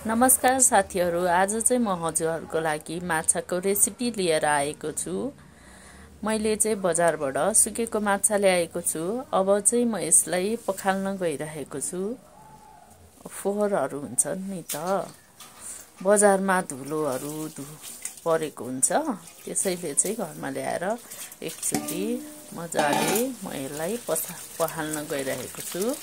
नमस्कार साथीहरू, आज चाहिँ म हजुरहरूको लागि माछाको रेसिपी लिएर आएको छु। मैले चाहिँ बजारबाट सुकेको माछा ल्याएको छु। अब चाहिँ म यसलाई पखाल्न गइरहेको छु। फोहोरहरू हुन्छ नि त, बजारमा धुलोहरू परेको हुन्छ, त्यसैले चाहिँ घरमा ल्याएर एकचोटि मजाले म यसलाई पखाल्न गइरहेको छु।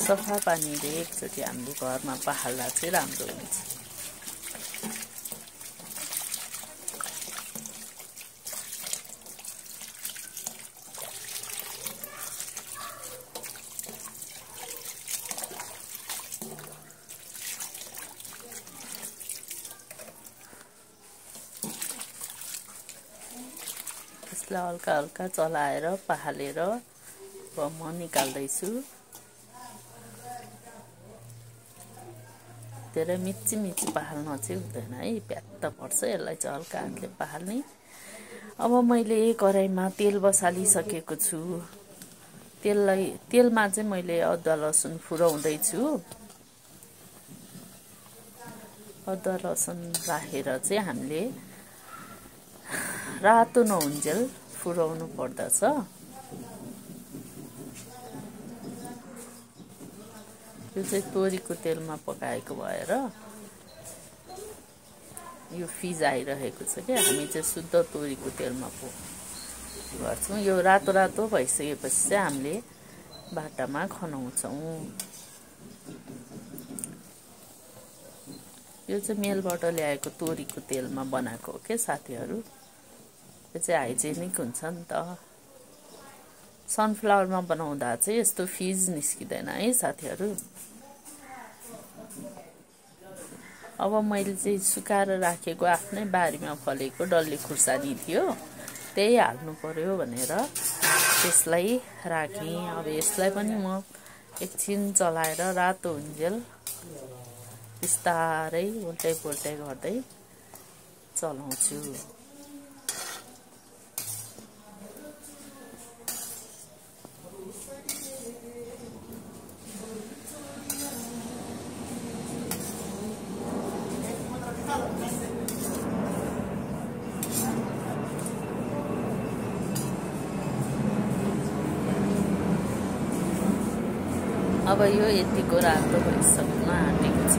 सफा पानीले एकचोटि हामीले घरमा पखाल्दा चाहिँ राम्रो हुन्छ। यसलाई हल्का हल्का चलाएर पखालेर अब म निकाल्दैछु। धेरै मिची पखाल्न चाहिँ हुँदैन है, प्यात्त पर्छ। यसलाई चाहिँ हल्का हातले पखाल्ने। अब मैले कराईमा तेल बसालिसकेको छु। तेलमा चाहिँ मैले अदुवा लसुन फुराउँदैछु। अदुवा लसुन राखेर चाहिँ हामीले रातो नहुन्जेल फुराउनु पर्दछ। यो चाहिँ तोरीको तेलमा पकाएको भएर यो फिज आइरहेको छ क्या। हामी चाहिँ शुद्ध तोरीको तेलमा गर्छौँ। यो रातो रातो भइसकेपछि चाहिँ हामीले बाटामा खनाउँछौँ। यो चाहिँ मेलबाट ल्याएको तोरीको तेलमा बनाएको हो के साथीहरू। यो चाहिँ हाइजेनिक हुन्छ नि त। सनफ्लावरमा बनाउँदा चाहिँ यस्तो फिज निस्किँदैन है साथीहरू। अब मैले चाहिँ सुकाएर राखेको आफ्नै बारीमा फलेको डल्ले खुर्सानी थियो, त्यही हाल्नु पर्यो भनेर त्यसलाई राखेँ। अब यसलाई पनि म एकछिन चलाएर रातो हुन्जेल बिस्तारै उल्टै पुल्टै गर्दै चलाउँछु। अब यो यतिको रातो भइसक्न आँटेको छ,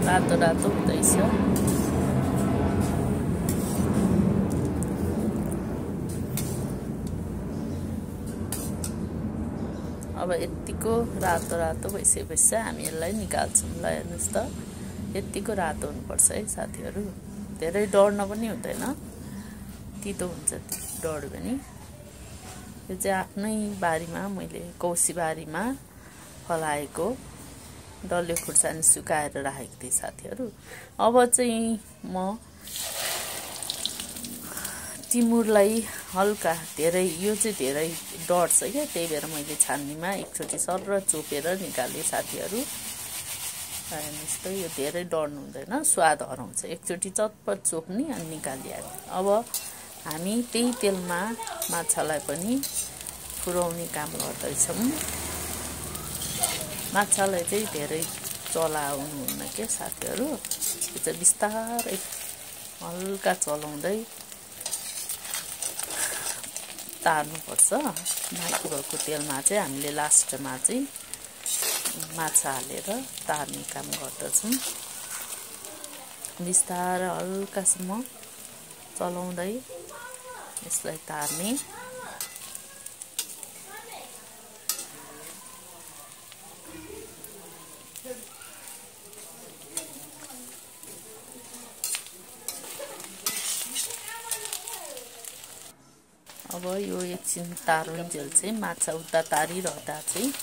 रातो रातो हुँदैछ। अब यतिको रातो रातो भइसकेपछि हामी यसलाई निकाल्छौँ। ल हेर्नुहोस् त, यतिको रातो हुनुपर्छ है साथीहरू। धेरै डढ्न पनि हुँदैन, तितो हुन्छ डढ्यो भने। यो चाहिँ आफ्नै बारीमा मैले कौसी बारीमा फलाएको डल्ले खुर्सानी सुकाएर राखेको थिएँ साथीहरू। अब चाहिँ म टिमुरलाई हल्का धेरै, यो चाहिँ धेरै डढ्छ क्या, त्यही भएर मैले छान्नीमा एकचोटि सर चोपेर निकालेँ साथीहरू। हेर्नुहोस् त, यो धेरै डढ्नु हुँदैन, स्वाद हराउँछ। एकचोटि चटपट चोप्ने अनि निकालिहाल्ने। अब हामी त्यही तेलमा माछालाई पनि फुराउने काम गर्दैछौँ। माछालाई चाहिँ धेरै चलाउनुहुन्न के साथीहरू। यो चाहिँ बिस्तारै हल्का चलाउँदै तार्नुपर्छ। माथिको तेलमा चाहिँ हामीले लास्टमा चाहिँ माछा हालेर तार्ने काम गर्दछौँ। बिस्तारै हल्कासम्म चलाउँदै यसलाई तार्ने। अब यो एकछिन तारुन्जेल चाहिँ माछा उता तारिरहँदा चाहिँ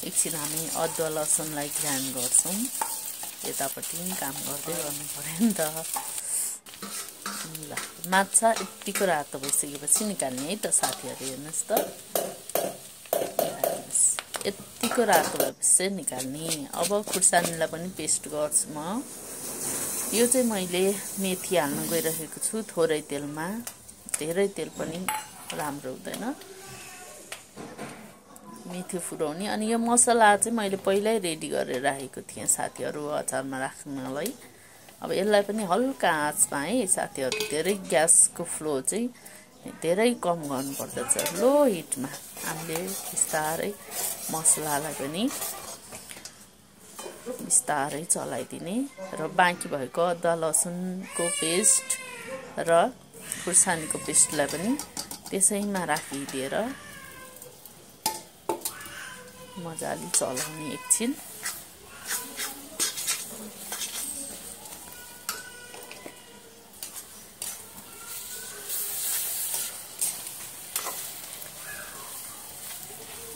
एकछिन हामी अदुवा लसुनलाई ग्राइन्ड गर्छौँ। यतापट्टि पनि काम गर्दै गर्नु पर्यो नि त। ल, माछा यतिको रातो भइसकेपछि निकाल्ने है त साथीहरू। हेर्नुहोस् त, यतिको रातो भएपछि चाहिँ निकाल्ने। अब खुर्सानीलाई पनि पेस्ट गर्छु म। यो चाहिँ मैले मेथी हाल्न गइरहेको छु थोरै तेलमा। धेरै तेल पनि राम्रो हुँदैन। मिठो फुराउने। अनि यो मसला चाहिँ मैले पहिल्यै रेडी गरेर राखेको थिएँ साथीहरू अचारमा राख्नलाई। अब यसलाई पनि हल्का आँचमा है साथीहरू, धेरै ग्यासको फ्लो चाहिँ धेरै कम गर्नुपर्दछ। लो हिटमा हामीले बिस्तारै मसलालाई पनि बिस्तारै चलाइदिने र बाँकी भएको अदुवा लसुनको पेस्ट र खुर्सानीको पेस्टलाई पनि त्यसैमा राखिदिएर मजाले चलाउने एकछिन।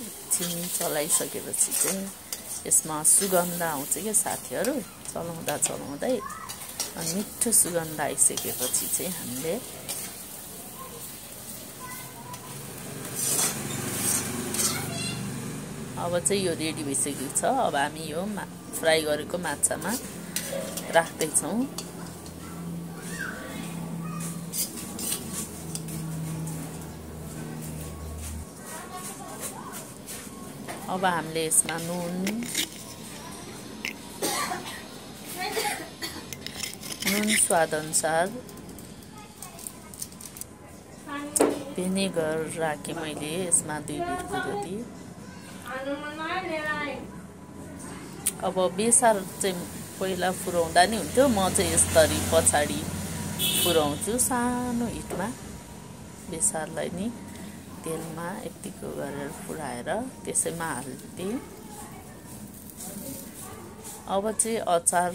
एकछिन चलाइसकेपछि चाहिँ यसमा सुगन्ध आउँछ क्या साथीहरू, चलाउँदा चलाउँदै अनि मिठो सुगन्ध आइसकेपछि चाहिँ हामीले अब चाहिँ यो रेडी भइसकेको छ। अब हामी यो फ्राई गरेको माछामा राख्दैछौँ। अब हामीले यसमा नुन स्वाद अनुसार, भिनेगर राखेँ मैले यसमा 2 बिर्को जति। अब बेसार चाहिँ पहिला फुराउँदा नि हुन्थ्यो, म चाहिँ यसरी पछाडि फुराउँछु सानो हिटमा। बेसारलाई नि तेलमा यतिको गरेर फुराएर त्यसैमा हाल्थेँ। अब चाहिँ अचार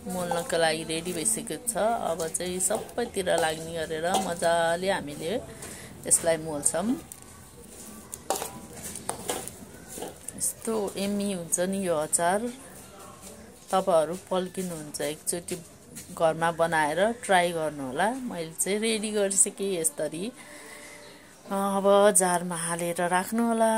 मोल्नको लागि रेडी भइसकेको छ। अब चाहिँ सबैतिर लाग्ने गरेर मजाले हामीले यसलाई मोल्छौँ। यस्तो यम्मी हुन्छ नि यो अचार। तपाईहरु पल्किनुहुन्छ, एकचोटि घरमा बनाएर ट्राई गर्नु होला। मैले चाहिँ रेडी गरिसकेँ यसरी। अब जारमा हालेर राख्नु होला।